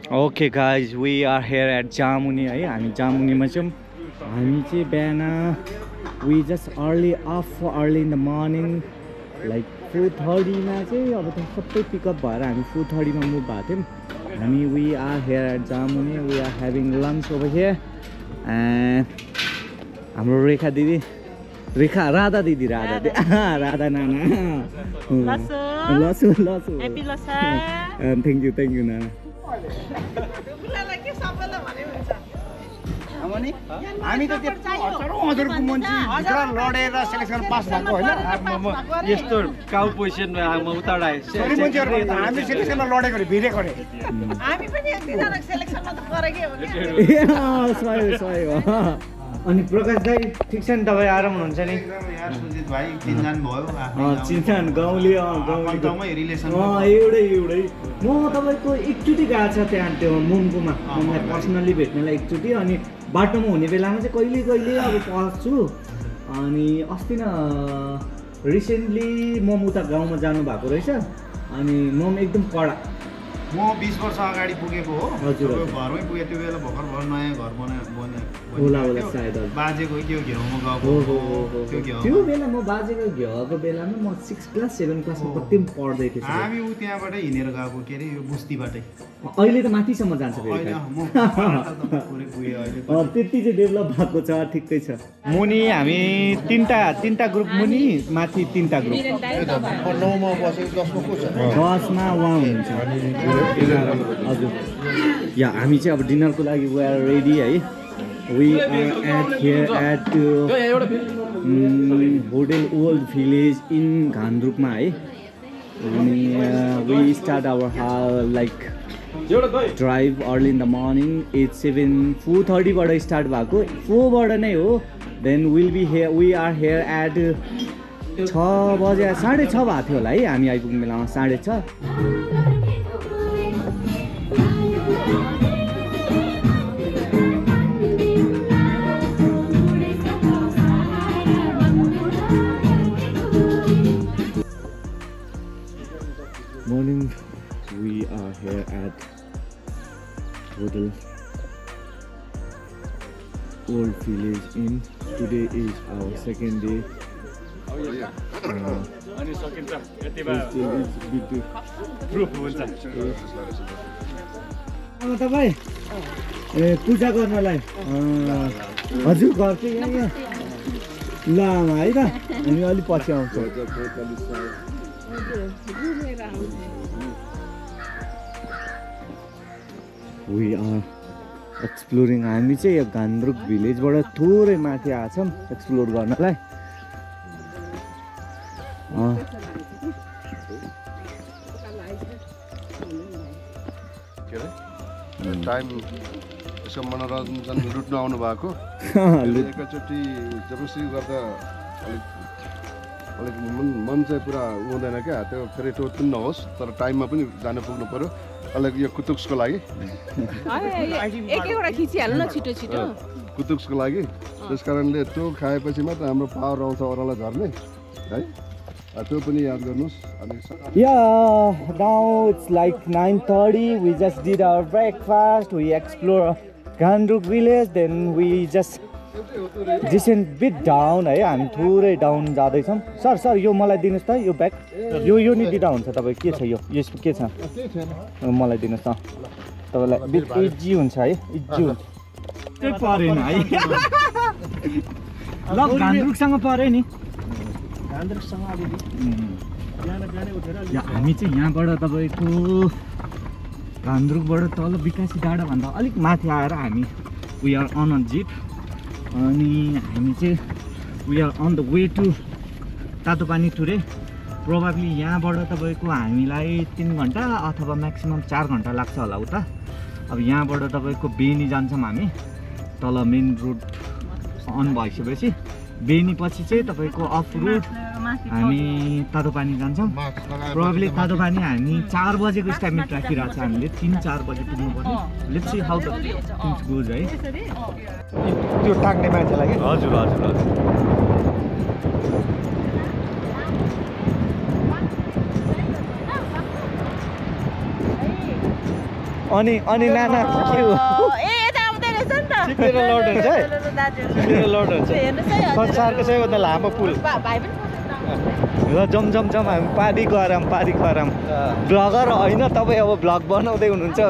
Okay guys, we are here at Jamuni है हामी जामुनीमा छौं हामी चाहिँ बिहान we just early in the morning like 4:30 मा चाहिँ अब त सबै पिकअप भएर हामी 4:30 मा मुभ भएको थियौं हामी we are here at Jamuni, we are having lunch over here and हाम्रो रेखा दिदी राधा दिदी राधा नाना लसु Happy Lasa. thank you नाना हामी त त्यो हजुरको मान्छे भित्र लडेर सेलेक्सन पास भएको हैन यस्तो काउ पोजिसनमा म उताडा हामी सेलेक्सनमा लडेको रे भिरेको रे हामी पनि एक दिन सेलेक्सनमा त गरेकै हो सही हो अनि प्रकाश दाइ ठीक छ नि तपाईँ आराम हुनुहुन्छ नि यार सुजित भाइ चिन्जान भयो चिन्जान गाउँले गाउँमै रिलेसन एउटै म तपाईँको एकचोटि गएको छ त्यहाँ त्यो मुम्बुमा मलाई पर्सनली भेट्नलाई एकचोटि अनि बाटोमा हुने बेलामा चाहिँ कहिले अब पस्छु अनि अस्ति न रिसेन्टली मम उता गाउँमा जानु भएको रहेछ अनि मम एकदम कडा म 20 वर्ष अगाडि पुगेको हो हजुर घरमै पुगे त्यो बेला भर्खर नयाँ घर बने होला सायद बाजेको त्यो घ्याउमा गएको त्यो बेला म बाजेको घ्याउको बेलामा म 6 क्लास 7 क्लासमा कति पढ्दै थिएँ हामी उ त्यहाँबाटै हिँडेर गएको के रे यो बुस्तीबाटै अहिले त माथिसम्म जान्छ फेरि त्यति चाहिँ डेभलप भएको छ ठिकै छ मुनि हामी तीनटा ग्रुप मुनि माथि तीनटा ग्रुप 9 मा बसेको 10 मा को छ 10 मा उहाँ हुनुहुन्छ हजुर या हामी चाहिँ अब डिनरको लागि वी आर रेडी है we are at hotel old village in घान्द्रुकमा है अनि we start our like drive early in the morning 4:30 बाट स्टार्ट भएको 4 बाट नै हो then will be here we are here at 6 बजे 6:30 भएको थियो होला है हामी आइपुग्ने बेलामा 6:30 Morning, we are here at Hotel Old Village Inn. Today is our second day. अनि सकिन्छ यति बेला प्रुफ हुन्छ तपाईँ ए पूजा गर्नलाई हजुर घर चाहिँ यहाँ लामा है त हामी अलि पछि आउँछौँ We are exploring हामी चाहिँ यो घान्द्रुक भिलेजबाट थोरै माथि आछौँ एक्सप्लोर गर्नलाई टाइम यसो मनोरञ्जन लुट्न आउनु भएको एकैचोटि जबरजस्ती गर्दा अलिक मन चाहिँ पुरा हुँदैन क्या त्यो फेरि टोट पनि नहोस् तर टाइममा पनि जानु पुग्नु पर्यो अलिक यो कुतुक्सको लागि कुतुक्सको लागि त्यस कारणले त्यो खाएपछि मात्र हाम्रो पावर आउँछ ओह्रालो झर्ने है त्यो पनि याद गर्नुहोस् अनि now it's like 9:30 we just did our breakfast we explore Gandruk village then we just descend bit down है हामी थोरै डाउन जाँदैछौँ सर यो मलाई दिनुहोस् त यो ब्याग यो नि दिँदा हुन्छ तपाईँ के छ यो यसको के छ मलाई दिनुहोस् त तपाईँलाई बिट इजी हुन्छ है इजी हुन्छ त्यही परेन है ल घान्द्रुकसँग पऱ्यो नि हामी चाहिँ यहाँबाट तपाईँको घान्द्रुकबाट तल विकासी डाँडाभन्दा अलिक माथि आएर हामी we are on a jeep अनि हामी चाहिँ we are on the way to Tatopani टुरे प्रोभाब्ली यहाँबाट तपाईँको हामीलाई 3 घन्टा अथवा म्याक्सिमम 4 घन्टा लाग्छ होला उता अब यहाँबाट तपाईँको बेनी जान्छौँ हामी तल मेन रोड अन भइसकेपछि बेनी पछि चाहिँ तपाईँको अफ रोड हामी तातोपानी जान्छौँ प्रोभाब्ली तातोपानी हामी 4 बजेको स्टाइमिट राखिरहेको छ हामीले 3-4 बजे पुग्नु पर्ने let's see how the things goes है त्यो टाक्ने मान्छेलाई हजुर अनि नाना के हो ए यता आउँदै रहेछ नि त सिपेर लड हुन्छ है दाजु सिपेर लड हुन्छ हेर्नुहोस् है हजुर। संसारको सबैभन्दा लामो पुल भाइ पनि र जम हामी पारी गरम ब्लगर होइन तपाईँ अब ब्लग बनाउँदै हुनुहुन्छ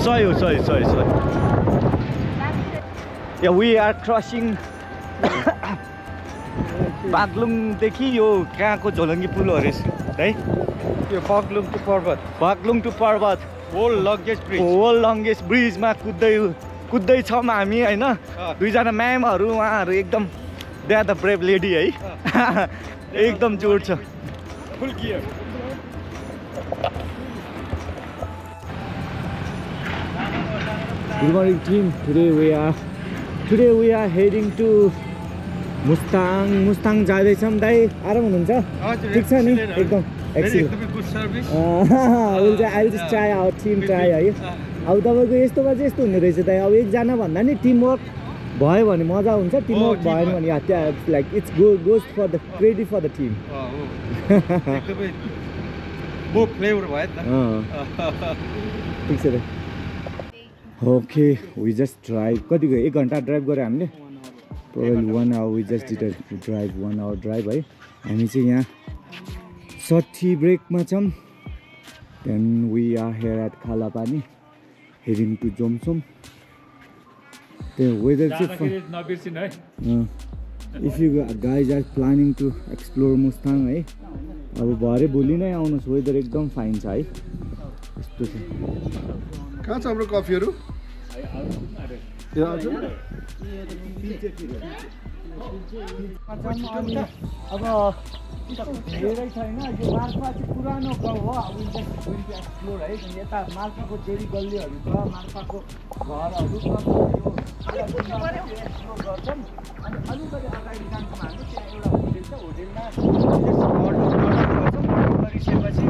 सही हो या वी आर क्रसिङ बागलुङदेखि यो कहाँको झोलङ्गी पुल हो रहेछ है यो Baglung to Parbat world longest ब्रिजमा कुद्दैछौँ हामी होइन दुईजना म्यामहरू उहाँहरू एकदम they are the brave lady है एकदम जोड छ full gear Good morning team. Today we are heading to Mustang जाँदैछौँ दाइ आराम हुनुहुन्छ ठिक छ नि एकदम एकदमै good service I'll just try our team try है अब तपाईँको यस्तोमा चाहिँ यस्तो हुने रहेछ दाइ अब एकजना भन्दा नि टिमवर्क भयो भने मजा हुन्छ टिमवर्क भएन भने त्यहाँ like it's goes for the credit for the team एकदमै बो फ्लेभर भयो त ठिक छ दाइ ओके वी जस्ट ड्राइभ कति गयो 1 घन्टा ड्राइभ गऱ्यो हामीले probably 1 hour we just did drive 1 hour drive है हामी चाहिँ यहाँ 60 ब्रेकमा छौँ then we are here at Khalapani heading to Jomsom त्यहाँ वेदर चाहिँ if you guys are planning to explore Mustang है अब भरे भोलि नै आउनुहोस् वेदर एकदम फाइन छ है यस्तो छ कहाँ छ हाम्रो कफीहरू अब धेरै छैन यो मार्फा चाहिँ पुरानो गाउँ हो अब एक्सप्लोर है यता मार्फाको जेरी गल्लीहरू छ मार्फाको घरहरू एक्सप्लोर गर्छन् अनि अलिकति अगाडि जान्छौँ हामी त्यहाँ एउटा होटेल छ होटेलमा अर्डर गरिसकेपछि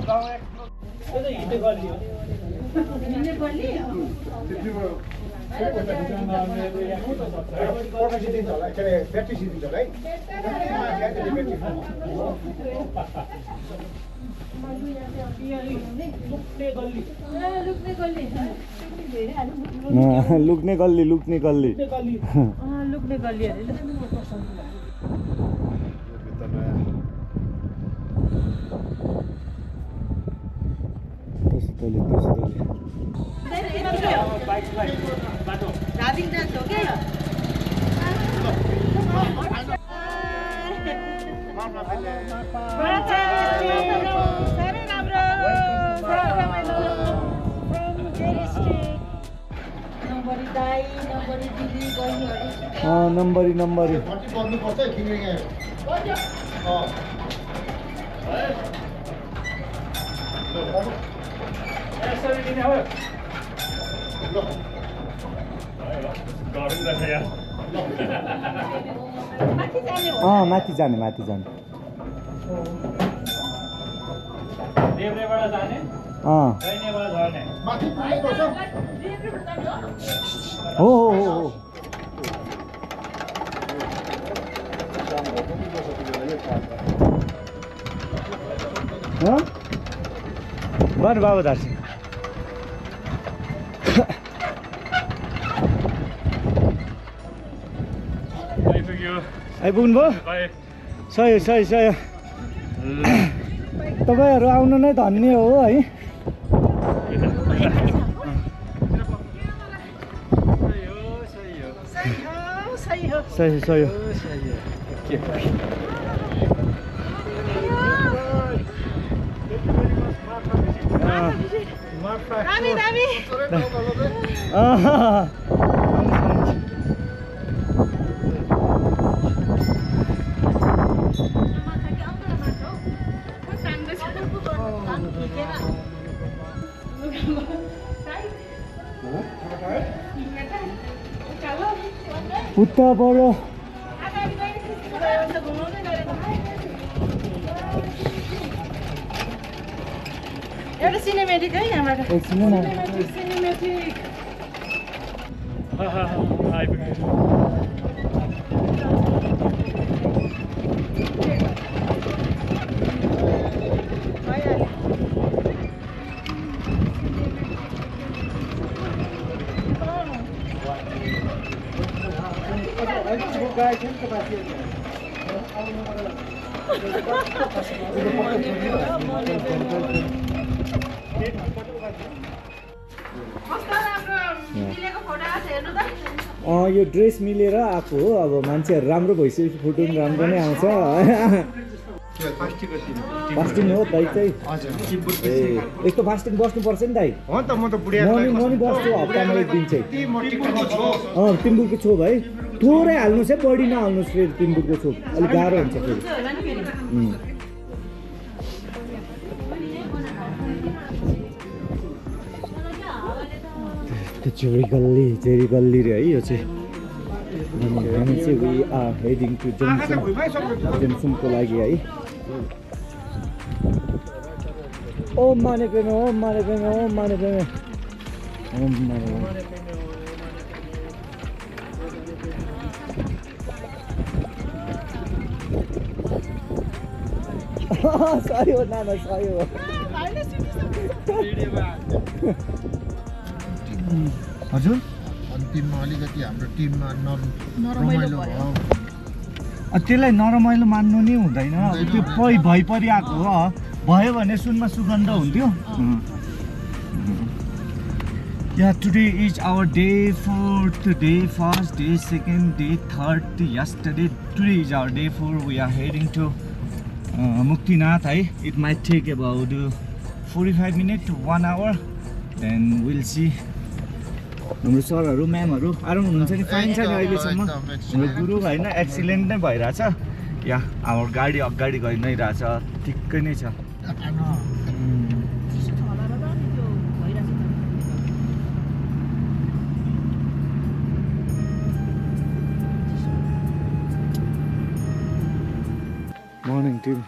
गाउँ एक्सप्लोर हिँड्ने गल्ली हो लुक्ने गल्ली नम्बरी माथि जाने हो बन बाबु दार्सी आइपुग्नु भयो सही तपाईँहरू आउनु नै धन्य हो है सही हो उत्तर बडो एउटा सिनेमेटिक है यहाँबाट सिनेमेटिक यो ड्रेस मिलेर आएको हो अब मान्छेहरू राम्रो भइसकेपछि फोटो पनि राम्रो नै आउँछ फास्टिङ हो दाइ चाहिँ ए यस्तो फास्टिङ बस्नुपर्छ नि दाइ हो त म त बुढिया म नि बस्छु हप्तामा एक दिन चाहिँ तिम्बुरको छोप है थोरै हाल्नुहोस् है बढी नहाल्नुहोस् फेरि तिम्बुरको छोप अलिक गाह्रो हुन्छ फेरि चेरी गल्ली रे है यो चाहिँ हामी चाहिँ वी आर हेडिङ टु जमसुमको लागि है ओम माने प्रेम ओम माने प्रेम ओम माने प्रेम ओम माने सही हो नाना सही हो हजुर अन्तिममा अलिकति हाम्रो टिममा नरमाइलो भयो त्यसलाई नरमाइलो मान्नु नै हुँदैन त्यो भइपरि आएको हो भयो भने सुनमा सुगन्ध हुन्थ्यो Yeah, today is our day 4th, day 1st, day 2nd, day 3rd. Yesterday, today is our day 4. We are heading to Muktinath. It might take about 45 minutes to 1 hour. Then we'll see. हाम्रो सरहरू म्यामहरू आराम हुनुहुन्छ नि fine छ नि अहिलेसम्म हाम्रो गुरु होइन एक्सिडेन्ट नै भइरहेछ या हाम्रो गाडी अगाडि गइ नै रहेछ ठिक्कै नै छ मर्निङ टिम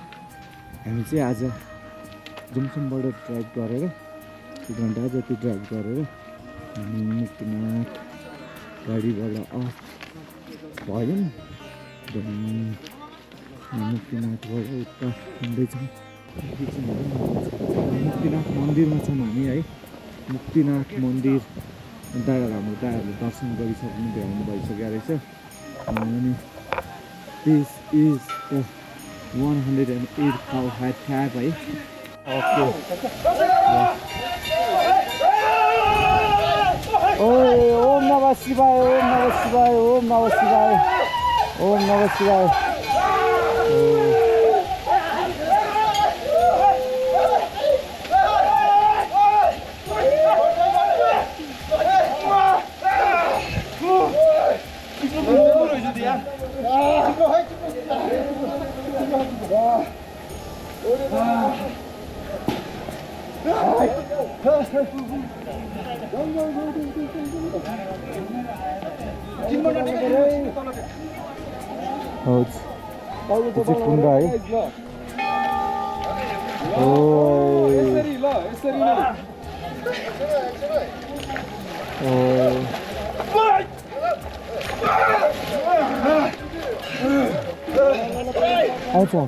हामी चाहिँ आज जमसुमबाट ड्राइभ गरेर 1 घन्टा जति ड्राइभ गरेर हामी मुक्तिनाथ गाडीबाट अफ भयो नि मुक्तिनाथबाट उता हिँड्दैछौँ मुक्तिनाथ मन्दिरमा छौँ हामी है मुक्तिनाथ मन्दिर हाम्रो दादाहरूले दर्शन गरिसक्नु भ्याउनु भइसकेको रहेछ अनि this is the 108 cow head cab है ओके ओम नमः शिवाय ओम नमः शिवाय ओम नमः शिवाय ओम नमः शिवाय कुण्डा है अच्छा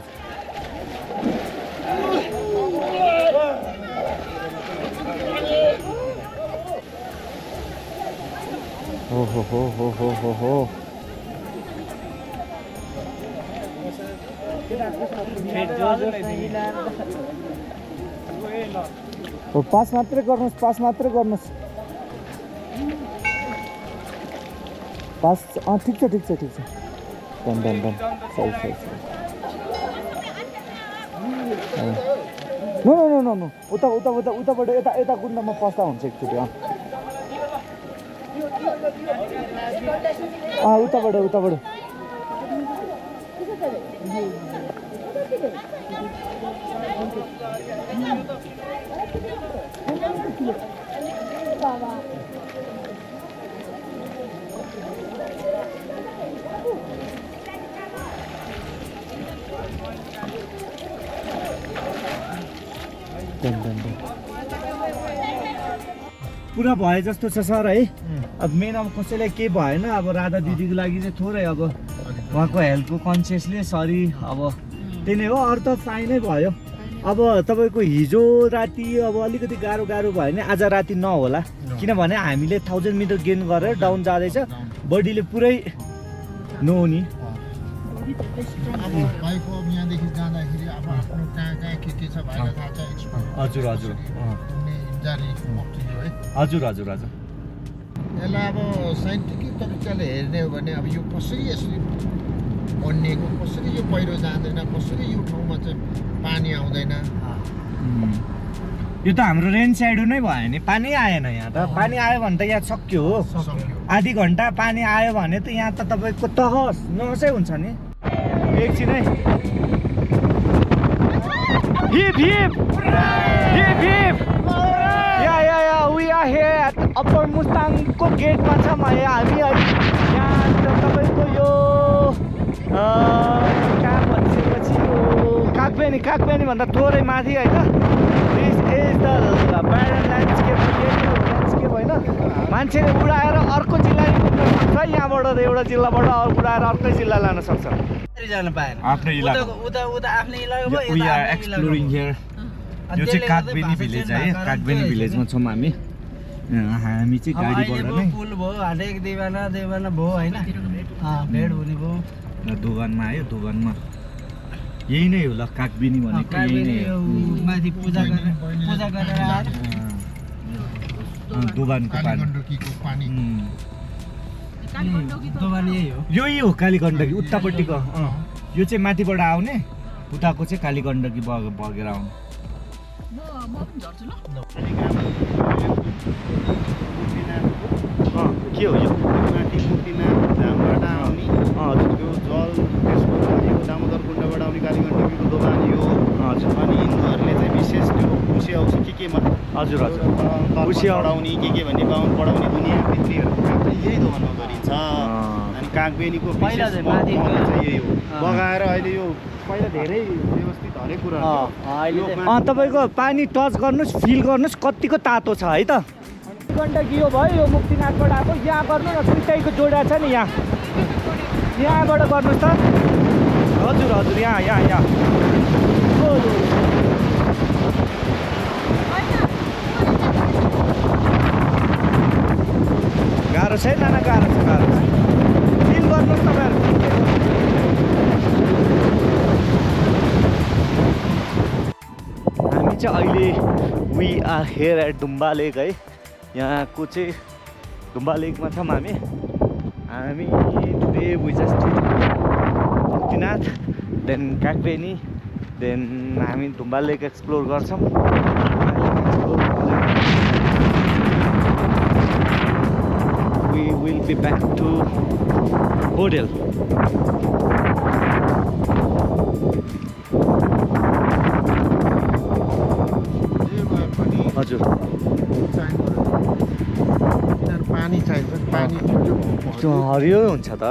हो पास मात्रै गर्नुहोस् पास ठिक छ डन सही नो उताबाट यता गुन्डामा पस्दा हुन्छ एकचोटि उताबाट पुरा भए जस्तो छ सर है अब मेन अब कसैलाई केही भएन अब राधा दिदीको लागि चाहिँ थोरै अब उहाँको हेल्थको कन्सियसले सरी अब त्यही नै हो अरू त फाइनै भयो अब तपाईँको हिजो राति अब अलिकति गाह्रो भयो भने आज राति नहोला किनभने हामीले 1000 मिटर गेन गरेर डाउन जाँदैछ बडीले पुरै नो नि अब बाइकको अब यहाँदेखि जाँदाखेरि अब आफ्नो कहाँ कहाँ के छ भाइलाई थाहा छ एक्सपर्ट हजुर हजुर कुनै इन्जारी चिज हो है हजुर हजुर हजुर यसलाई अब साइन्टिफिक तरिकाले हेर्ने हो भने अब यो कसरी यसरी बनिएको कसरी यो पहिरो जाँदैन कसरी यो ठाउँमा चाहिँ पानी आउँदैन यो त हाम्रो रेन साइड नै भयो नि पानी आएन यहाँ त पानी आयो भने त यहाँ सक्यो हो सक्यो आधी घन्टा पानी आयो भने त यहाँ त तपाईँको नहसै हुन्छ नि एकछिन है hip hip hip hip yeah we are here at upper मुस्ताङको गेटमा छ हामी यहाँ तपाईँको यो कहाँ भनिसकेपछि यो कागबेनी भन्दा थोरै माथि होइन दिस इज द ब्यारन ल्यान्डस्केप होइन मान्छेले उडाएर अर्को जिल्ला पुग्न सक्छ यहाँबाट एउटा जिल्लाबाट उडाएर अर्कै जिल्ला लान सक्छ आफ्नै इलाका वी आर एक्सप्लोरिङ हियर यो चाहिँ कागबेनी भिलेज है कागबेनी भिलेजमा छौँ हामी चाहिँ गाडीबाट नै पुल भयो हरेक देवाना भयो होइन भेड हुने भयो दोभानमा आयो दोभानमा यही नै हो ल कागबेनी भनेको यही नै हो माथि पूजा गरेर दोभानको पानी दोभान यही हो यही हो कालीगण्डकी उतापट्टिको यो चाहिँ माथिबाट आउने उताको चाहिँ कालीगण्डकी बगेर आउने के हो यो माथि मुक्तिनाथ धामबाट आउने त्यो जल त्यसको दामोदर कुण्डबाट आउने कालीगण्डकीको दोभान यो अनि हिन्दूहरूले चाहिँ विशेष त्यो खुसी औँसी केमा हजुर हजुर खुसी पढाउने के भन्ने बाहुन पढाउने दुनियाँ भित्रीहरूको काम चाहिँ यही दोभानमा गरिन्छ अनि कागबेनीको विशेष चाहिँ यही हो बगाएर अहिले यो पहिला धेरै व्यवस्थित हरेक कुरा तपाईँको पानी टच गर्नुहोस् फिल गर्नुहोस् कतिको तातो छ है त गण्डकी यो भयो यो मुक्तिनाथबाट आएको यहाँ गर्नु न दुइटैको जोडा छ नि यहाँबाट गर्नुहोस् त हजुर हजुर यहाँ गाह्रो छ नाना गाह्रो छ फिल गर्नुहोस् तपाईँहरू हामी चाहिँ अहिले we are here at Dumba lake है यहाँको चाहिँ डुम्बा लेकमा छौँ हामी today we just Muktinath then Kagbeni then हामी डुम्बा लेक एक्सप्लोर गर्छौँ we will be back to hotel हजुर पानी चाहिन्छ पानी हरियो हुन्छ त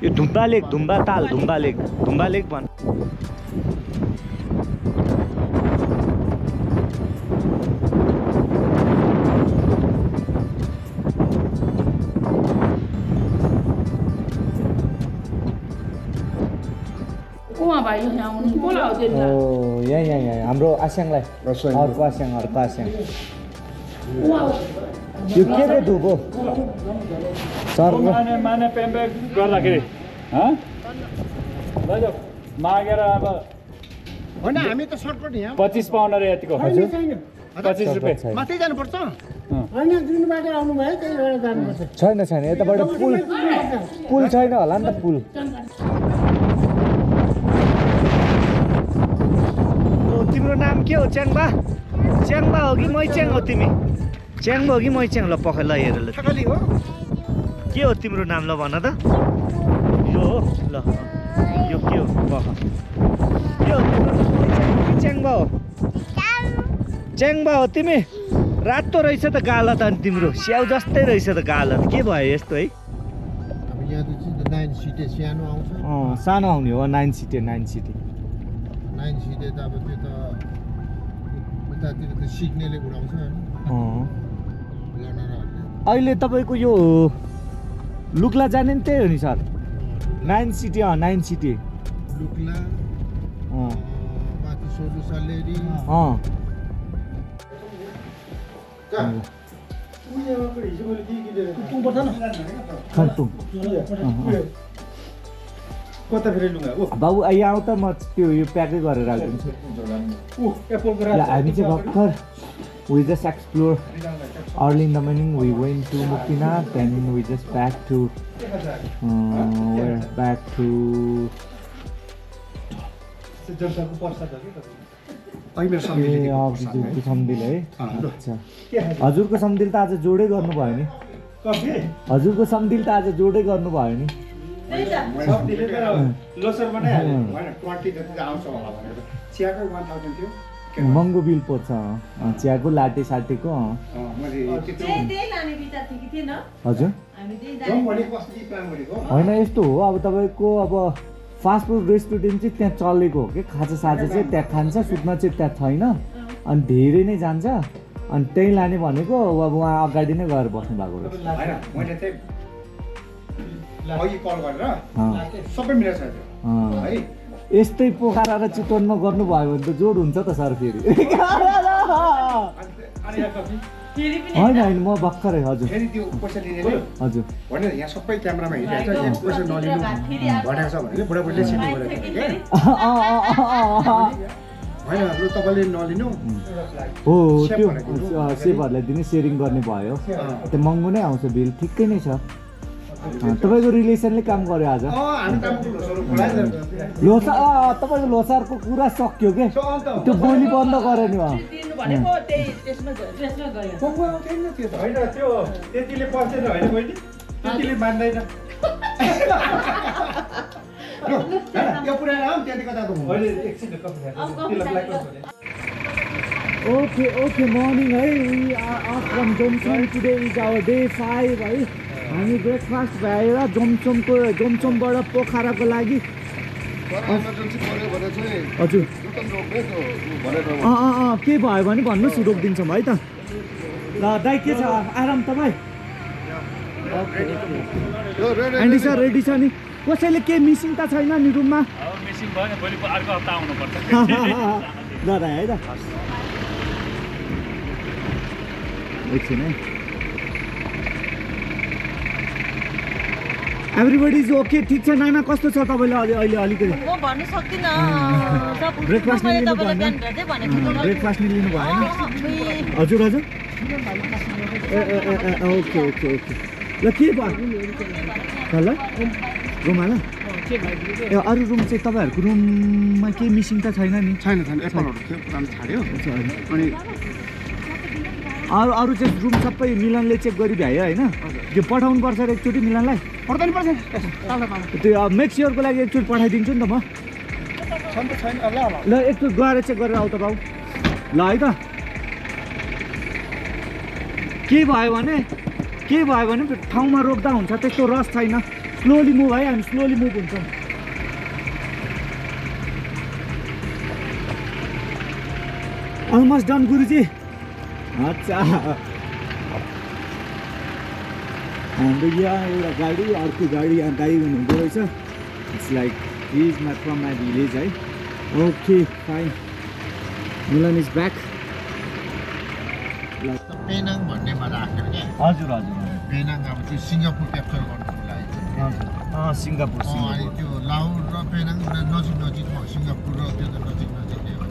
यो धुम्बा लेक धुम्बा लेक भन् यहाँ हाम्रो आस्याङलाई अर्को आस्याङ यो के को धुप हो सर माने पेम्पे गर्दाखेरि मागेर अब होइन हामी त सर्टकट यहाँ 25 पाउन्ड रे यतिको 25 रुपियाँ माथि जानुपर्छ छैन यताबाट पुल छैन होला नि त पुल तिम्रो नाम के हो च्याङबा हो कि मैच्याङ हो तिमी च्याङबा हो कि मैच्याङ ल पख ल हेर ल के हो तिम्रो नाम ल भन त यो हो ल यो के हो पख के हो च्याङबा हो च्याङबा हो तिमी रातो रहेछ त गाला त अनि तिम्रो स्याउ जस्तै रहेछ त गाला त के भयो यस्तो है अब यहाँ त 9 सिटे सानो आउँछ सानो आउने हो 9 सिटे 9 सिटे त अब त्यो त उतातिर त सिक्नेले उडाउँछ होइन लनरहरूले अहिले तपाईँको यो लुक्ला जाने नि त्यही हो नि सर 9 सिटी 9 सिटी लुक्ला माथि सोलु सल्लेरी कता फेरि लुगा बाबु यहाँ आऊ त म त्यो यो प्याकै गरेर राखिदिन्छु हामी चाहिँ भर्खर we just explore early in the morning. We went to Muktinath, then we just back to we're back to सम्दिल है अच्छा हजुरको सम्दिल त आज जोडै गर्नु भयो नि हजुरको सम्दिल त आज जोडै गर्नु भयो नि महँगो बिल पर्छ चियाको लाटे साटेको हजुर होइन यस्तो हो अब तपाईँको अब फास्ट फुड रेस्टुरेन्ट चाहिँ त्यहाँ चलेको हो कि खाजा साजा चाहिँ त्यहाँ खान्छ सुत्न चाहिँ त्यहाँ छैन अनि धेरै नै जान्छ अनि त्यही लाने भनेको अब उहाँ अगाडि नै गएर बस्नु भएको रहेछ यस्तै पोखरा र चितवनमा गर्नुभयो भने त जोड हुन्छ त सर फेरि होइन होइन म भर्खरै हजुर हजुर यहाँ सबै क्यामेरामा हिँडिरहेको छ यहाँ पैसा नलिनु भनेको छ भने बुढाबुढीले सेटिङ गरेको होइन लु तपाईँले नलिनु हो त्यो सेभहरूलाई दिने सेयरिङ गर्ने भयो त्यो महँगो नै आउँछ बिल ठिकै नै छ तपाईँको रिलेसनले काम गर्यो आज लोसार तपाईँको लोसारको कुरा सक्यो के त्यो बोली बन्द गर्यो नि ओके मर्निङ है we are off from Jomsom today is our day 5 है हामी ब्रेकफास्ट भएर जोमसोमबाट पोखराको लागि हजुर के भयो भने भन्नुहोस् रोकिदिन्छौँ है त ल दाइ के छ आराम तपाईँ एन्डी सर रेडी छ नि कसैले के मिसिङ त छैन नि रुममा ल दाइ है त एकछिन है एभ्रिबडी इज ओके ठिक छ नाना कस्तो छ तपाईँले अहिले अलिकति म भन्नु सक्दिनँ ब्रेकफास्ट नै लिनु भएन ब्रेकफास्ट नै लिनु भएन हजुर हजुर ओके ओके ओके ल के भयो ल रुममा ए अरू रुम चाहिँ तपाईँहरूको रुममा केही मिसिङ त छैन नि छैन एप्पलहरू थियो पुरानो छाड्यो अनि अरू चाहिँ रुम सबै मिलनले चेक गरी भ्यायो होइन त्यो पठाउनु पर्छ र एकचोटि मिलनलाई पर्दैन पर्छ त्यो मेक स्योरको लागि एकचोटि पठाइदिन्छु नि त म ल एकचोटि गएर चेक गरेर आऊ त बाउ ल है त के भयो भने ठाउँमा रोक्दा हुन्छ त्यस्तो रस छैन स्लोली मुभ है हामी स्लोली मुभ हुन्छौँ अलमोस्ट डन गुरुजी अच्छा हाम्रो यहाँ एउटा गाडी अर्को गाडी यहाँ ड्राइभ हुनुहुँदो रहेछ it's like his from my village है okay fine Milan is back Penang भन्नेमा राखेर क्या हजुर हजुर पेनाङ अब त्यो सिङ्गापुर क्याप्चर गर्नुको लागि सिङ्गापुर अनि त्यो लाहोर र पेनाङ नजिकमा सिङ्गापुर र त्यो त नजिक नै हो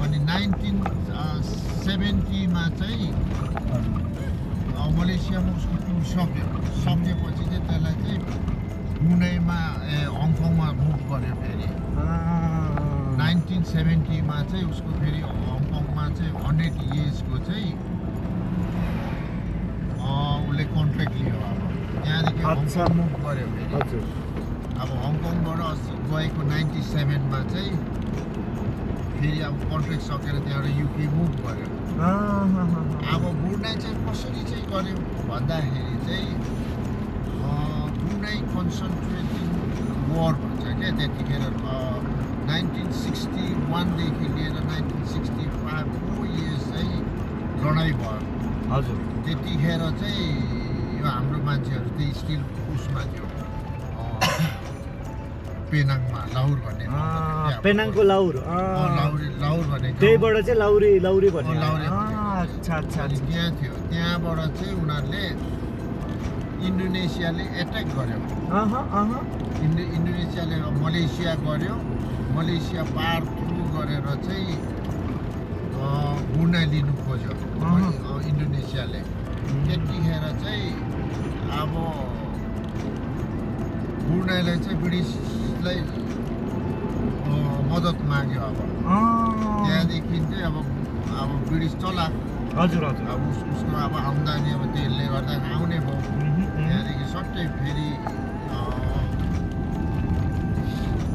अनि 1970मा चाहिँ मलेसियामा उसको टुर सकिएपछि चाहिँ त्यसलाई चाहिँ ब्रुनाईमा हङकङमा मुभ गर्यो फेरि 1970मा चाहिँ उसको फेरि हङकङमा चाहिँ 100 इयर्सको चाहिँ उसले कन्ट्र्याक्ट लियो अब त्यहाँदेखि हङकङ मुभ गर्यो फेरि अब हङकङबाट गएको 97मा चाहिँ फेरि अब कन्ट्र्याक्ट सकेर त्यहाँबाट युके मुभ गर्यो अब ब्रुनाई चाहिँ कसरी चाहिँ गर्यो भन्दाखेरि चाहिँ ब्रुनाई कन्सन्ट्रेटिङ वार भन्छ क्या त्यतिखेर 1961देखि लिएर 1965 4 इयर्स चाहिँ लडाइँ भयो हजुर त्यतिखेर चाहिँ यो हाम्रो मान्छेहरू चाहिँ स्टिल उसमा थियो पेनाङमा लाहुर भन्ने पेनाङको लाहुर लाहुर भन्ने त्यहीबाट चाहिँ लाउरी भन्ने लाउरी अच्छा अच्छा अनि त्यहाँ थियो त्यहाँबाट चाहिँ उनीहरूले इन्डोनेसियाले एट्याक गर्यो इन्डोनेसियाले मलेसिया गर्यो मलेसिया पार थ्रु गरेर चाहिँ ब्रुनाई लिनु खोज्यो इन्डोनेसियाले त्यतिखेर चाहिँ अब ब्रुनाईलाई चाहिँ ब्रिटिसलाई मद्दत माग्यो अब त्यहाँदेखि चाहिँ अब ब्रिटिस चला हजुर हजुर अब उसको अब आम्दानी अब तेलले गर्दा आउने भयो त्यहाँदेखि सट्टै फेरि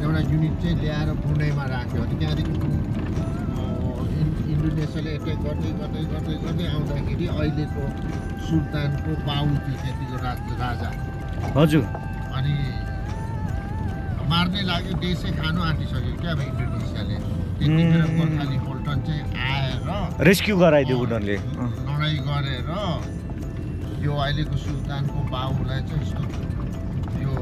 एउटा युनिट चाहिँ ल्याएर ब्रुनाईमा राख्यो अनि त्यहाँदेखि इन्डोनेसियाले एट्याक गर्दै गर्दै गर्दै गर्दै आउँदाखेरि अहिलेको सुल्तानको बाउ थियो त्यतिको राजा हजुर अनि मार्नै लाग्यो देशै खानु आँटिसक्यो क्या अब इन्डोनेसियाले त्यतिखेर गोर्खाली पल्टन चाहिँ आएर रेस्क्यु गराइदियो उनीहरूले लडाइँ गरेर यो अहिलेको सुल्तानको बाउलाई चाहिँ यस्तो यो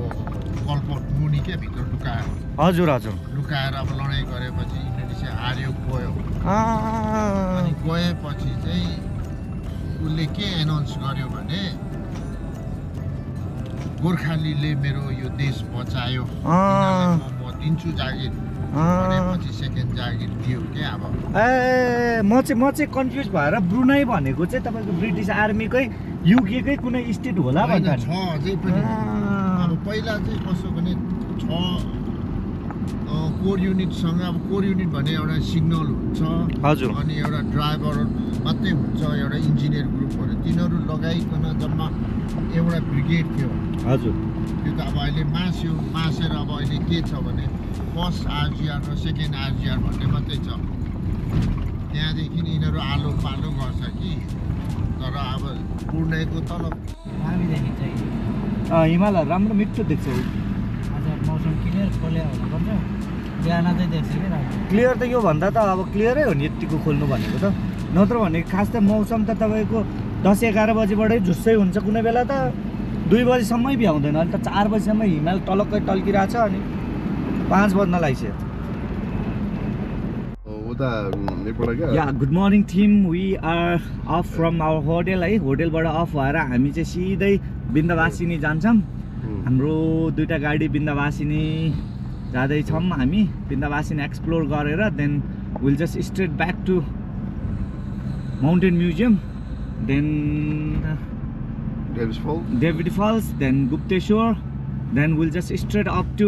कलपट मुनि क्या भित्र लुकाएर हजुर हजुर लुकाएर अब लडाइँ गरेपछि इन्डोनेसिया हार्यो गयो अनि गएपछि चाहिँ उसले के एनाउन्स गर्यो भने गोर्खालीले मेरो यो देश बचायो म दिन्छु जागिर भनेपछि सेकेन्ड जागिर दियो क्या अब म चाहिँ कन्फ्युज भएर ब्रुनाई भनेको चाहिँ तपाईँको ब्रिटिस आर्मीकै युकेकै कुनै स्टेट होला भन्दा छ अझै पनि अब पहिला चाहिँ कसो भने छ कोर युनिटसँग अब कोर युनिट भने एउटा सिग्नल हुन्छ हजुर अनि एउटा ड्राइभर मात्रै हुन्छ एउटा इन्जिनियर ग्रुपहरू तिनीहरू लगाइकन जम्मा एउटा ब्रिगेड थियो हजुर त्यो त अब अहिले मासेर अब अहिले के छ भने फर्स्ट आरजिआर र सेकेन्ड आरजिआर भन्ने मात्रै छ त्यहाँदेखि यिनीहरू आलो पालो गर्छ कि तर अब ब्रुनाईको तल हामीदेखि चाहिँ हिमालहरू राम्रो मिठो देख्छ आज मौसम क्लियर खोल्या हुनुपर्छ बिहान चाहिँ देख्छ कि राम्रो क्लियर त योभन्दा त अब क्लियरै हो नि यतिको खोल्नु भनेको त नत्र भने खास त मौसम त तपाईँको 10-11 बजीबाटै झुस्सै हुन्छ कुनै बेला त 2 बजीसम्मै भ्याउँदैन अहिले त 4 बजीसम्म हिमाल टलक्कै टल्किरहेको छ अनि 5 बज्न लागिसक्यो yeah good morning team we are off from our hotel है होटलबाट अफ भएर हामी चाहिँ सिधै बिन्दवासिनी जान्छौँ हाम्रो दुईवटा गाडी बिन्दवासिनी जाँदैछौँ हामी बिन्दवासिनी एक्सप्लोर गरेर then will just straight back to mountain museum then David Falls, then Gupteshwar, then we'll just straight up to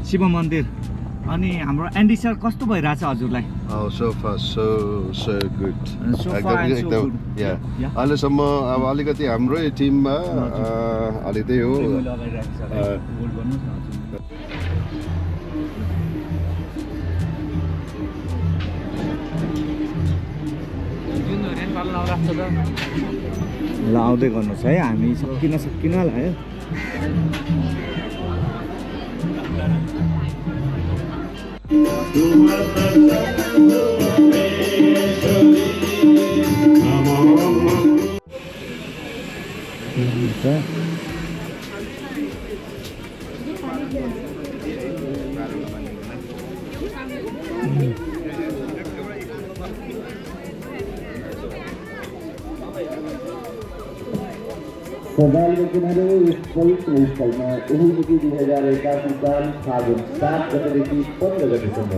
Shiva Mandir. अनि हाम्रो एन्डी सर कस्तो भइरहेछ हजुरलाई? So far so good. So far and so good. Yeah. अहिलेसम्म अब अलिकति हाम्रै टिममा अलि त्यही हो ल आउँदै गर्नुहोस् है हामी सकिन लाग्यो सरदारले किनारे यस पवित्र स्थलमा यहीदेखि 2081 साल फागुन 7 गतेदेखि 15 गतेसम्म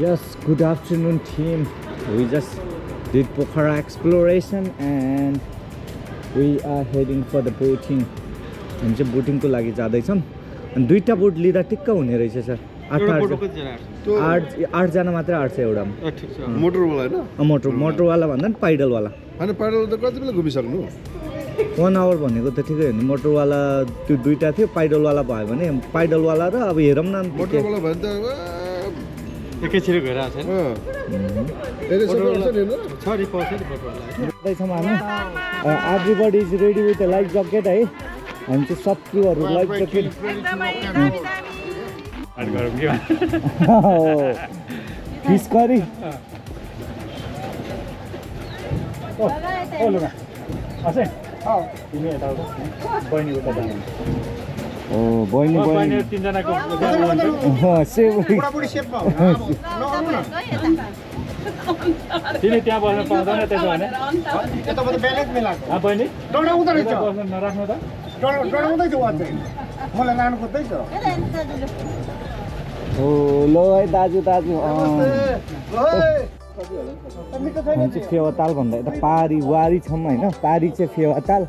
Yes, good afternoon team. We just did Pokhara exploration and we are heading for the boating. हामी चाहिँ बोटिङको लागि जाँदैछौँ अनि दुईटा बोट लिँदा टिक्क हुने रहेछ सर 8 जना मात्रै आँट्छ एउटामा मोटरवाला हैन मोटरवाला भन्दा नि पाइडलवाला अनि पाइडल त कति बेला घुमिसक्नु 1 आवर भनेको त ठिकै हो नि मोटरवाला त्यो दुईटा थियो पाइडलवाला भयो भने पाइडलवाला र अब हेरौँ न मोटरवाला भयो नि त एकैछिन गइरहेछ नि everybody is ready with life jacket है हामी चाहिँ सब क्रुहरू लाइफ ज्याकेट फिस करी लुगा असै तिमी यता बहिनी उता जानु ओ बहिनी बहिनी तिनजनाको तिमी त्यहाँ बस्न पाउँदैन त्यसो भने बहिनी बस्न नराख्नु त मलाई लानु खोज्दैछ ओ ल है दाजु दाजु फेवाताल भन्दा यता पारी वारी छौँ होइन पारी चाहिँ फेवाताल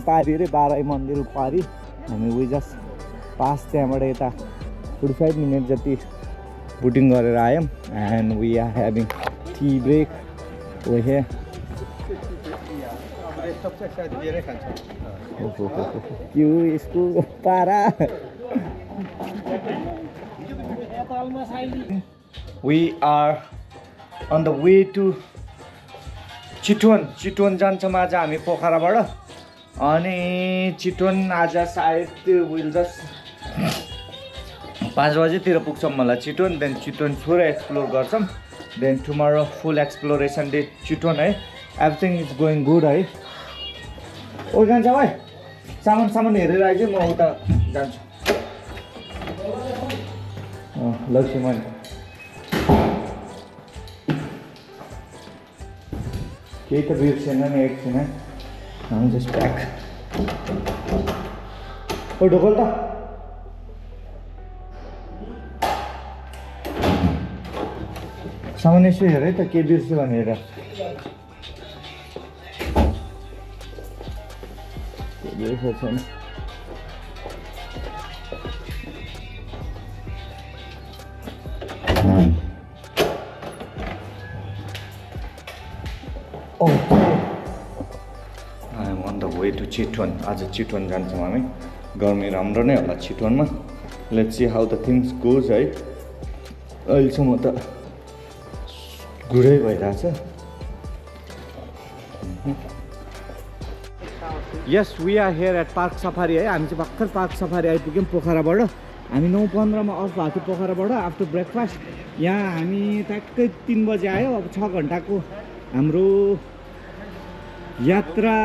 पारी अरे बाराई मन्दिर पारी हामी वी जस्ट पास त्यहाँबाट यता 45 मिनट जति बुटिङ गरेर आयौँ and we are having tea break ओहे यो यसको पारा We are on the way to Chitwan जान्छौँ आज हामी पोखराबाट अनि चितवन आज सायद विल जस्ट 5 बजेतिर पुग्छौँ मलाई चितवन देन चितवन थोरै एक्सप्लोर गर्छौँ देन टुमरो फुल एक्सप्लोरेसन डे चितवन है एभ्रिथिङ इज गोइङ गुड है ओ जान्छ भाइ सामान हेरेर आइज म उता जान्छु लक्ष्मण केही त बिर्सेन नि एकछिन I'm just back. ओ ढोकल त सामान यसो हेर है त के बिर्स्यो भनेर छैन वे टु चितवन आज चितवन जान्छौँ हामी गर्मी राम्रो नै होला चितवनमा let's see how the things goes है अहिलेसम्म त गुरै भइरहेछ yes we are here at park safari है हामी चाहिँ भर्खर पार्क सफारी आइपुग्यौँ पोखराबाट हामी 9:15 मा अफ भएको थियो पोखराबाट आफ्टर ब्रेकफास्ट यहाँ हामी ट्याक्कै 3 बजे आयो अब 6 घन्टाको हाम्रो यात्रा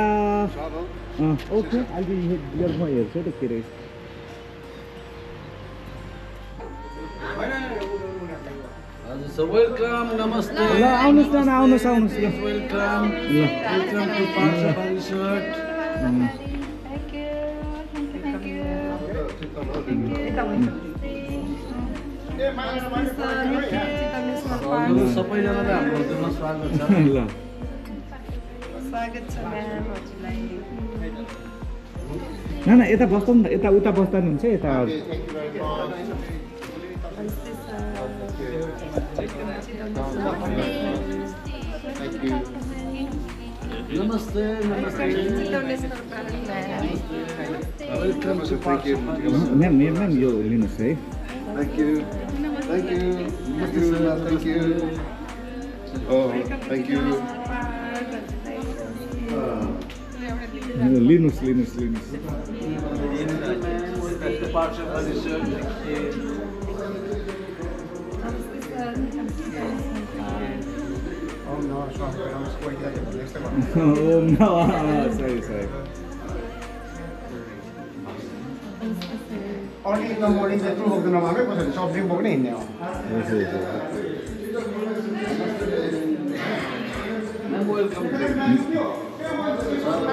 ओके अहिले म हेर्छु त के रहेछ वेलकम नमस्ते ल आउनुहोस् न आउनुहोस् welcome to Park Safari Resort सबैजनालाई हाम्रो होटलमा स्वागत छ ल स्वागत छ म्याम हजुरलाई न यता बस्छौँ न यता उता बस्दा नि हुन्छ यता नमस्ते नमस्ते वेलकम टु पार्क म्याम यो लिनुहोस् है Thank you. Thank you. Thank you. Thank you. Oh, thank you. लिनुहोस् Oh no, sorry, I was quite late. Next time. Oh no, sorry. Only in the morning, the two of them are very good. So bring book in now.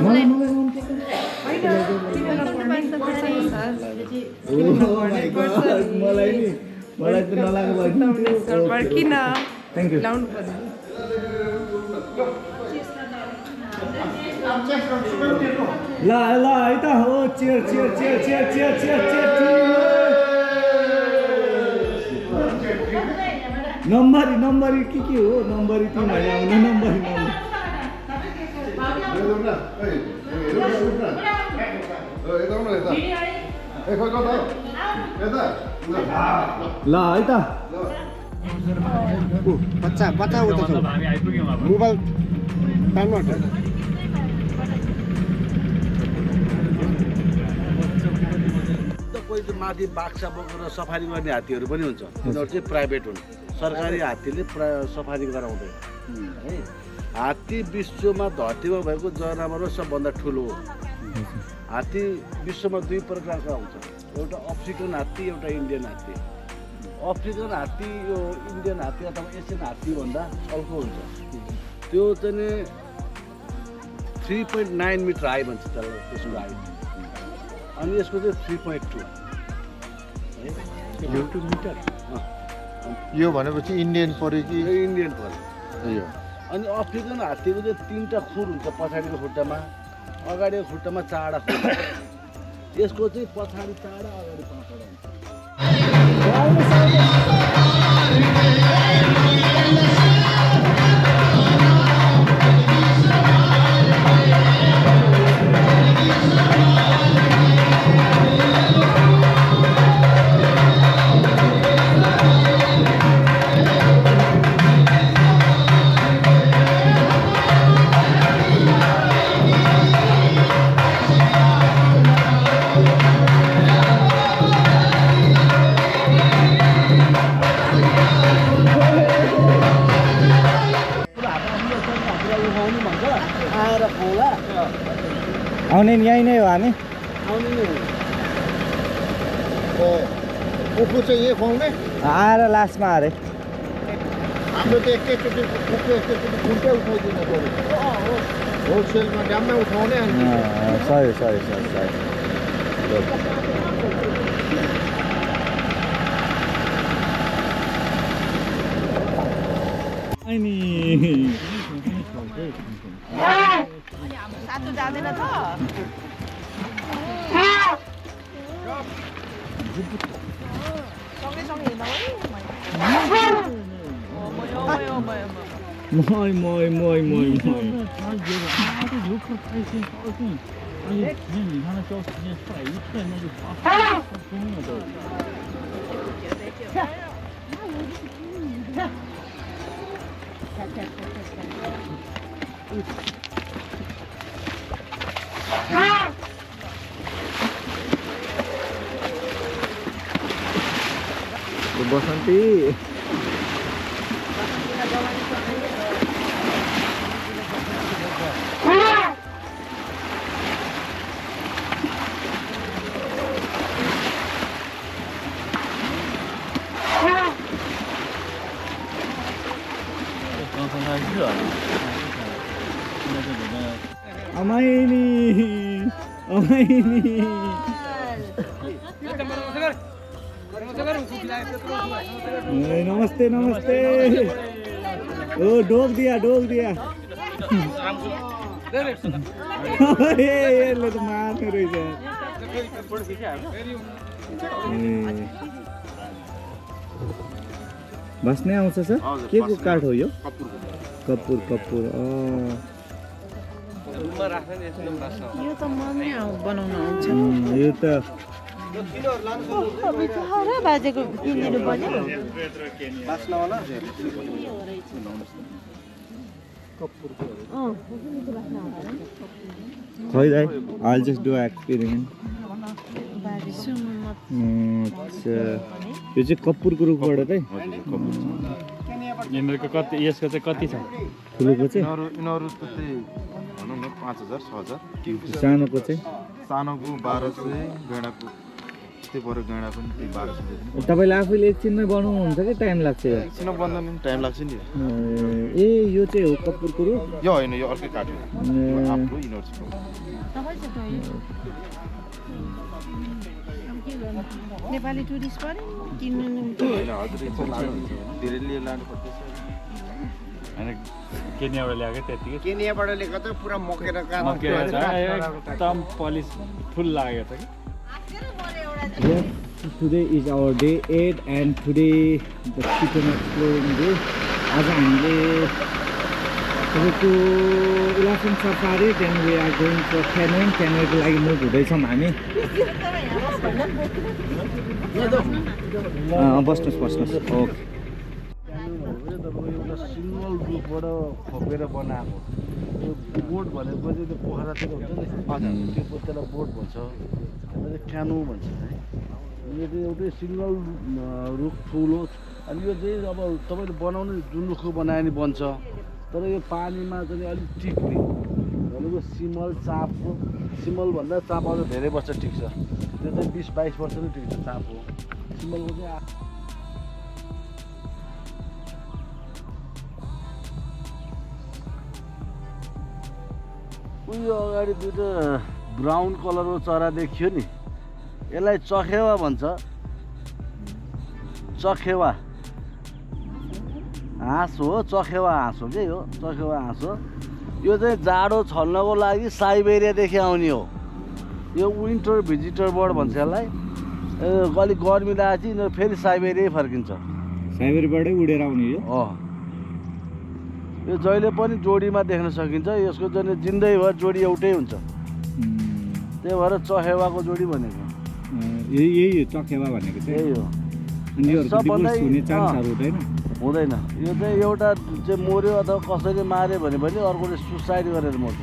Welcome मलाई त नलाग्यो किन thank you लाउनु पर्यो ल है त हो chair नम्बरी के हो नम्बरी 3 भने आउने नम्बरी ल है त बच्चा उता छ मोबाइल तान्नु कोही माथि बाक्सा बोकेर सफारी गर्ने हात्तीहरू पनि हुन्छ तिनीहरू चाहिँ प्राइभेट हुन् सरकारी हात्तीले सफारी गराउँदैन है। हात्ती विश्वमा धरतीमा भएको जनावर सबभन्दा ठुलो हो। हात्ती विश्वमा 2 प्रकारका हुन्छ, एउटा अफ्रिकन हात्ती, एउटा इन्डियन हात्ती। अफ्रिकन हात्ती यो इन्डियन हात्ती अथवा एसियन हात्तीभन्दा अर्को हुन्छ। त्यो चाहिँ 3.9 मिटर हाई भन्छ त्यसलाई, त्यसको हाइट। अनि यसको चाहिँ 3.2 मिटर। यो भनेपछि इन्डियन पऱ्यो कि? इन्डियन पऱ्यो। अनि अफ्रिकन हात्तीको चाहिँ 3टा खुर हुन्छ, पछाडिको खुट्टामा, अगाडिको खुट्टामा 4वटा खुर। यसको चाहिँ पछाडि 4वटा, अगाडि 5वटा हुन्छ। आउने नि यहीँ नै हो हामी। आउने नै हो। उखु चाहिँ यही खुवाउने? आएर लास्टमा अरे हाम्रो त एकैचोटि उखु एकैचोटि खुल्टै उठाइदिनु पऱ्यो। होलसेलमा ड्याममै उठाउने अनि सही। सातो जाँदैन त सँगै हेर्न बसन्ती अमाइनी नमस्ते ओ डोग दिया यसले त मार्ने रहेछ। बस्ने आउँछ सर? के को काठ हो यो? कपुर। यो त मम्मी बनाउन आउँछ। यो त बाजेको किनिदिनु पर्यो। खै दाइ, I'll just do experiment. अच्छा, यो चाहिँ कपुरको रुखबाट चाहिँ यिनीहरूको कति, यसको चाहिँ कति छ? ठुलोको चाहिँ यिनीहरू त्यस्तै भनौँ न 5000 6000। सानोको चाहिँ? सानोको 1200, गैँडाको त्यस्तै पऱ्यो, गैँडा पनि त्यही 1200। तपाईँले आफैले एकछिनमै बनाउनुहुन्छ कि टाइम लाग्छ? एकछिनमा बन्दैन नि, टाइम लाग्छ नि। ए यो चाहिँ हो कपुरको रुख? यो होइन, यो अर्कै काठ हो। आफ्नो यिनीहरू छ। नेपाली टुरिस्ट पनि किन्नु होइन हजुर, यसो लानुहुन्छ धेरै लिएर लानुपर्छ। होइन केनियाबाट ल्याएको त्यतिकै, केनियाबाट ल्याएको त पुरा मकेर एकदम पलिस फुल लागेको छ कि। Yes, today is our day 8 and today the chicken exploring day. आज हामीले तपाईँको elephant safari, then we are going for canyon. क्यानोनको लागि मुभ हुँदैछौँ हामी। बस्नुहोस् ओके। एउटा सिङ्गल रुखबाट खोपेर बनाएको यो बोट भनेको चाहिँ त्यो पोखरातिर हुन्छ नि, त्यो त्यसलाई बोट भन्छ, क्यानो भन्छ है। यो चाहिँ एउटै सिङ्गल रुख ठुलो अनि यो चाहिँ अब तपाईँले बनाउने जुन रुखको बनायो भने बन्छ तर यो पानीमा चाहिँ अलिक टिक्ने भनेको सिमल चापको सिमलभन्दा चाप अझ धेरै वर्ष टिक्छ त्यो चाहिँ 20-22 वर्ष नै टिक्छ चाप हो सिमलको चाहिँ उयो अगाडि दुईवटा ब्राउन कलरको चरा देखियो नि यसलाई चखेवा भन्छ चखेवा हाँस हो चखेवा हाँस हो के हो चखेवा हाँस हो यो चाहिँ जाडो छल्नको लागि साइबेरियादेखि आउने हो यो विन्टर भिजिटर बर्ड भन्छ यसलाई अलिक गर्मी लागेपछि यिनीहरू फेरि साइबेरिया फर्किन्छ साइबेरियाबाटै उडेर आउने हो यो जहिले पनि जोडीमा देख्न सकिन्छ यसको चाहिँ जिन्दगीभर जोडी एउटै हुन्छ त्यही भएर चखेवाको जोडी भनेको यही चखेवा भनेको चाहिँ यही हो सबभन्दा हुँदैन यो चाहिँ एउटा चाहिँ मर्यो अथवा कसैले मार्यो भने पनि अर्कोले सुसाइड गरेर मर्छ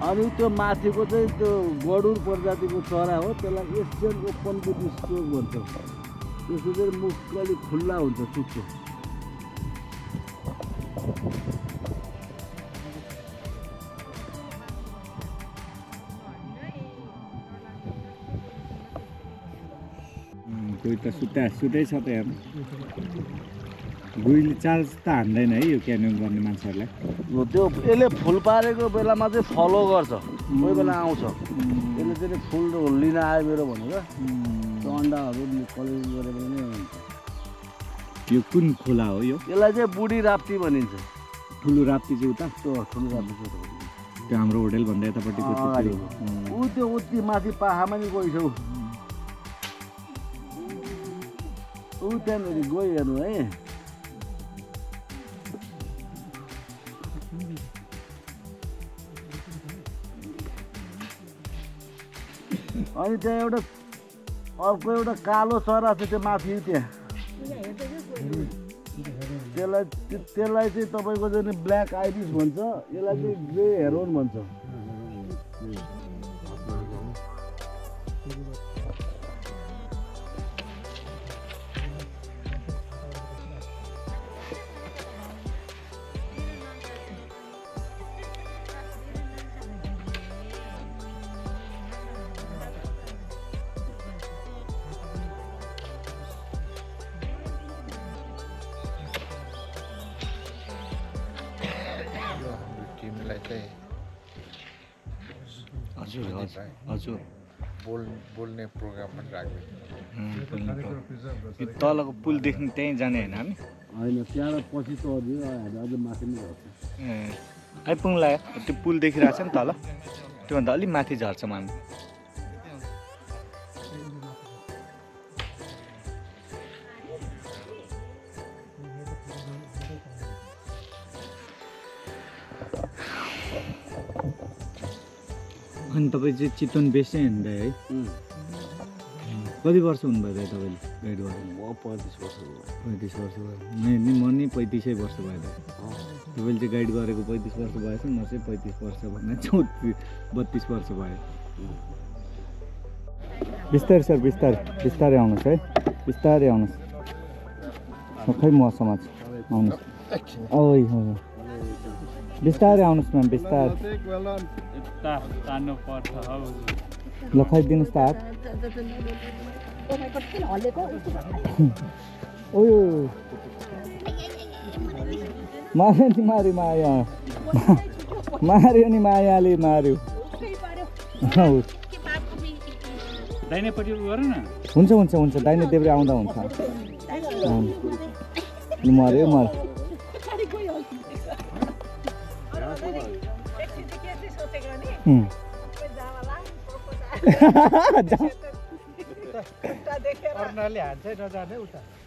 अनि त्यो माथिको चाहिँ त्यो गडुर प्रजातिको चरा हो त्यसलाई एसियन ओपन बुट स्टोक भन्छ त्यसको चाहिँ मुख अलिक खुल्ला हुन्छ चुच्चो कोही त सुतै छ त यहाँ गुइले चार्ज त हान्दैन है यो क्यानोइङ गर्ने मान्छेहरूलाई त्यो यसले फुल पारेको बेलामा चाहिँ फलो गर्छ कोही बेला आउँछ यसले चाहिँ फुल लिन आयो मेरो भनेर त्यो अन्डाहरू कलेक्ट गरेर नै यो कुन खोला हो यो यसलाई चाहिँ बुढी राप्ती भनिन्छ ठुलो राप्ती चाहिँ उता ठुलो राप्ती चाहिँ त्यो हाम्रो होटेल भन्दा यतापट्टिको त्यो उति माथि पाहामा नि गइछ ऊ त्यहाँनिर गयो हेर्नु है अनि त्यहाँ एउटा अर्को एउटा कालो चरा छ त्यो माथि त्यहाँ त्यसलाई चाहिँ तपाईँको चाहिँ ब्ल्याक आइरिस भन्छ यसलाई चाहिँ ग्रे हेरोन भन्छ हजुर बोल्ने प्रोग्राम पनि राख्दैन तलको पुलदेखि त्यहीँ जाने होइन हामी होइन त्यहाँबाट पछि चढ्यो अझ माथि नै झर्छ आइपुग्ला त्यो पुल देखिरहेको छ नि तल त्योभन्दा अलिक माथि झर्छ हामी अनि तपाईँ चाहिँ चितवन बेस नै हुनुभयो है कति वर्ष हुनुभयो दाइ तपाईँले गाइड गर्नु म 35 वर्ष भयो 35 वर्ष भयो म नि 35 वर्ष भयो तपाईँले चाहिँ गाइड गरेको 35 वर्ष भएछ म चाहिँ 35 वर्ष भन्दा 32 वर्ष भयो बिस्तारै सर बिस्तारै आउनुहोस् है बिस्तारै आउनुहोस् खै म समाज आउनुहोस् ओइ बिस्तारै आउनुहोस् म्याम बिस्तारै ल खाइदिनुहोस् त हात ओयो मार्यो नि माया मार्यो नि मायाले मार्यो दाहिनेपट्टि गरौँ न हुन्छ दाहिने देब्रे आउँदा हुन्छ मर्यो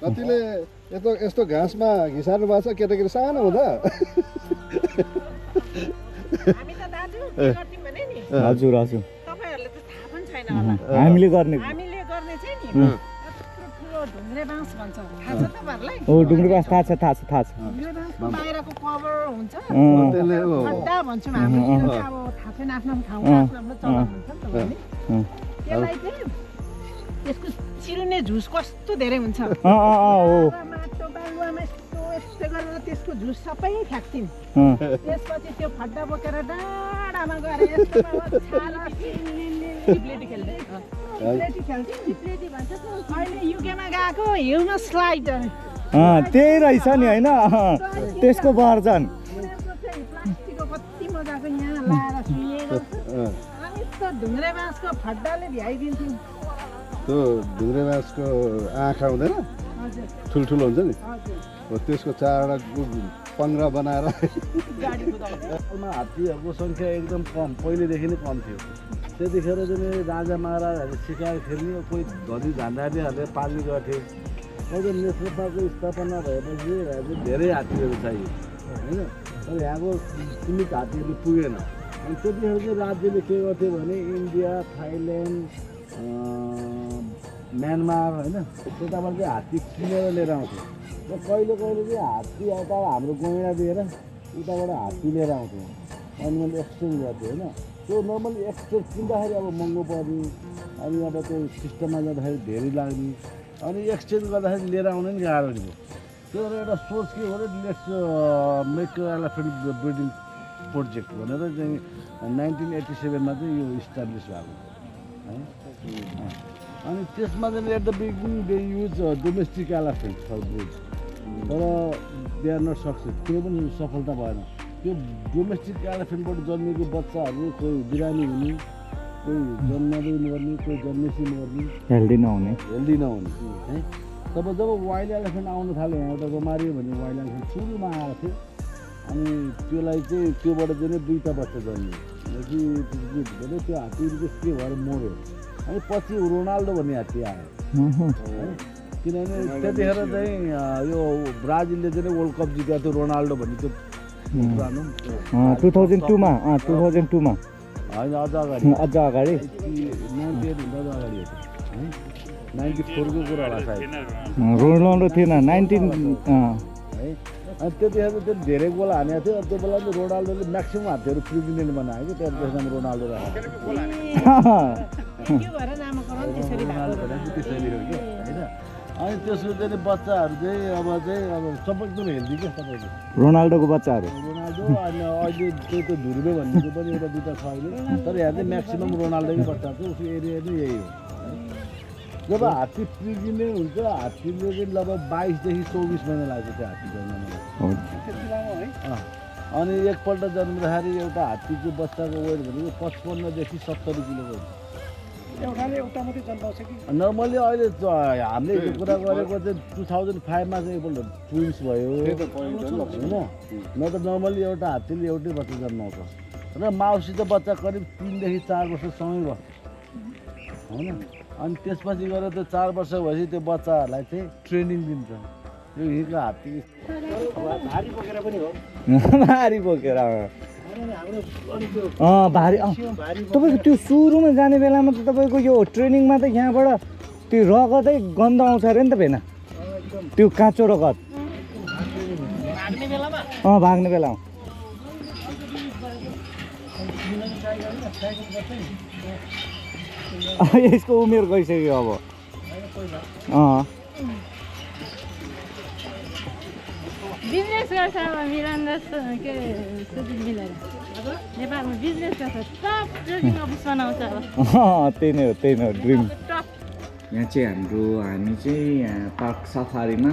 कतिले यस्तो घाँसमा घिसार्नु भएको छ केटाकेटी सानो हुँदा हजुर तपाईहरुले त थाहा पनि छैन होला हामीले गर्ने चाहिँ नि ढुङ्ग्रे बाँस भन्छ थाहा छ तपाईहरुलाई ओ ढुङ्ग्रे बाँस थाहा छ ढुङ्ग्रे बाँसको बाहिरको कभर हुन्छ खड्डा भन्छौँ हामी अब थाहा छैन आफ्नो ठाउँमा आफ्नो चलन हुन्छ नि त त्यसलाई चाहिँ त्यसको चिल्ने झुस कस्तो धेरै हुन्छ हो माटो बालुवामा यस्तो गरेर त्यसको झुस सबै फ्याँक्थिन् त्यसपछि त्यो खड्डा बोकेर डाँडामा गएर चिप्लेटी खेल्दै अहिले युकेमा गएको हिउमा स्लाइड त्यही रहेछ नि होइन त्यसको वर्जन प्लास्टिकको कति मजाको यहाँ लाएर सुनेको अनि त ढुङ्ग्रे बाँसको खड्डाले भ्याइदिन्थ्यौँ त्यो ढुङ्ग्रे बाँसको आँखा हुँदैन ठुल्ठुलो हुन्छ नि हो त्यसको 4-15 बनाएर हात्तीहरूको सङ्ख्या एकदम कम पहिलेदेखि नै कम थियो त्यतिखेर चाहिँ राजा महाराजाहरूले सिकार खेल्ने कोही धनी धान्दारीहरूले पाल्ने गर्थ्यो अहिले नेसनल पार्कको स्थापना भएपछि धेरै हात्तीहरू चाहियो होइन तर यहाँको सीमित हात्तीहरू पुगेन अनि त्यतिखेर चाहिँ राज्यले के गर्थ्यो भने इन्डिया थाइल्यान्ड म्यानमार होइन त्यताबाट चाहिँ हात्ती किनेर लिएर आउँथ्यो र कहिले कहिले चाहिँ हात्ती यता हाम्रो गैँडा दिएर उताबाट हात्ती लिएर आउँथ्यो अनि मैले एक्सचेन्ज गर्थेँ होइन त्यो नर्मली एक्सचेन्ज किन्दाखेरि अब महँगो पर्ने अनि अब त्यो सिस्टममा जाँदाखेरि धेरै लाग्ने अनि एक्सचेन्ज गर्दाखेरि लिएर आउनु नि गाह्रो नि त्यो एउटा सोच के हो let's make elephant breeding project भनेर चाहिँ 1987 मा चाहिँ यो इस्टाब्लिस भएको है अनि त्यसमा चाहिँ at the beginning they use domestic elephant for breed तर दे आर नट सक्सेस त्यो पनि सफलता भएन त्यो डोमेस्टिक एलिफेन्टबाट जन्मेको बच्चाहरू कोही बिरामी हुने कोही जन्मदै नगर्ने कोही जन्मेसी नगर्ने हेल्दी नहुने है तब जब वाइल्ड एलिफेन्ट आउन थाल्यो यहाँ एउटा बिमारी भने वाइल्ड एलिफेन्ट सुरुमा आएको थियो अनि त्यसलाई चाहिँ त्योबाट चाहिँ 2टा बच्चा जन्मियो कि त्यो हात्तीहरू चाहिँ के भएर मऱ्यो अनि पछि रोनाल्डो भन्ने हात्ती आयो है किनभने त्यतिखेर चाहिँ यो ब्राजिलले चाहिँ वर्ल्ड कप जितेको थियो रोनाल्डो भन्ने त्यो पुरानो 2002 मा होइन अझ अगाडि 98 हुँदा अगाडि है 94 को कुरा होला सायद रोनाल्डो थिएन 19 है अनि त्यतिखेर त्यो धेरै गोल हानेको थियो त्यो बेला चाहिँ रोनाल्डोले म्याक्सिमम हात्तीहरू प्रेसिडेन्ट बनायो कि त्यसमा रोनाल्डो राखेको त्यसरी हो कि होइन अनि त्यसको चाहिँ बच्चाहरू चाहिँ अब सबै एकदम हेल्दी क्या तपाईँको रोनाल्डोको बच्चाहरू रोनाल्डो अनि अहिले त्यो धुर्बे भन्नेको पनि एउटा 2टा छ अहिले तर यहाँ चाहिँ म्याक्सिमम रोनाल्डोकै बच्चाहरू छ उसको एरिया नै यही हो जब हात्ती प्रेग्नेन्ट हुन्छ हात्तीले चाहिँ लगभग 22 देखि 24 महिना लाग्छ त्यो हात्ती जन्ममा अनि एकपल्ट जन्मिँदाखेरि एउटा हात्तीको बच्चाको वेट भनेको 55 देखि 70 किलोको हुन्छ नर्मली अहिले हामीले कुरा गरेको चाहिँ 2005 मा चाहिँ एकपल्ट ट्विन्स भयो होइन न त नर्मली एउटा हात्तीले एउटै बच्चा जन्माउँछ र माउसित बच्चा करिब 3 देखि 4 वर्षसम्म भयो होइन अनि त्यसपछि गएर त्यो 4 वर्ष भएपछि त्यो बच्चाहरूलाई चाहिँ ट्रेनिङ दिन्छ यो हिँडको हात्ती भारी बोकेर भारी तपाईँको त्यो सुरुमा जाने बेलामा त तपाईँको यो ट्रेनिङमा त यहाँबाट त्यो रगतै गन्ध आउँछ अरे नि त भेना त्यो काँचो रगत भाग्ने बेलामा यसको उमेर गइसक्यो अब बिजनेस गर्छ अब मिलान के सुजित मिलेर नेपालमा बिजनेस गर्छ टप ट्रेडिङ अफिस बनाउँछ अब त्यही नै हो ड्रिम यहाँ चाहिँ हामी चाहिँ यहाँ पार्क सफारीमा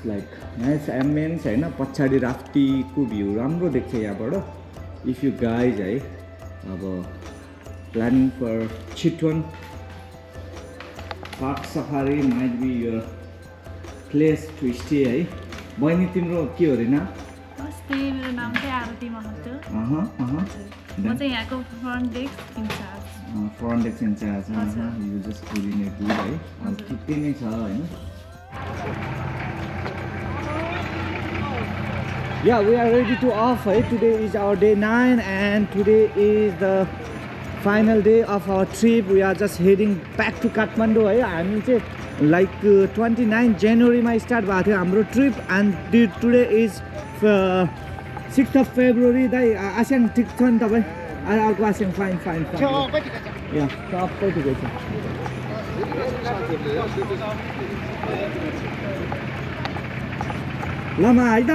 लाइक नाइस एम्बियन्स होइन पछाडि राफ्टीको भ्यू राम्रो देख्छ यहाँबाट इफ यु गाइज है अब planning for Chitwan park safari might be your place to stay है बहिनी तिम्रो के हो रे नाम मेरो नाम चाहिँ आरती महतो म चाहिँ यहाँको front desk incharge you just coordinate है ठिकै नै छ होइन Yeah, we are ready to off. Today is our day 9 and today is the final day of our trip. We are just heading back to Kathmandu. हामी चाहिँ like 29 January मा start भएको थियो हाम्रो trip and today is 6th of February. दाइ आस्याङ ठिक छ नि तपाईँ? अर्को आस्याङ फाइन यहाँ सबै ठिकै छ ल म है त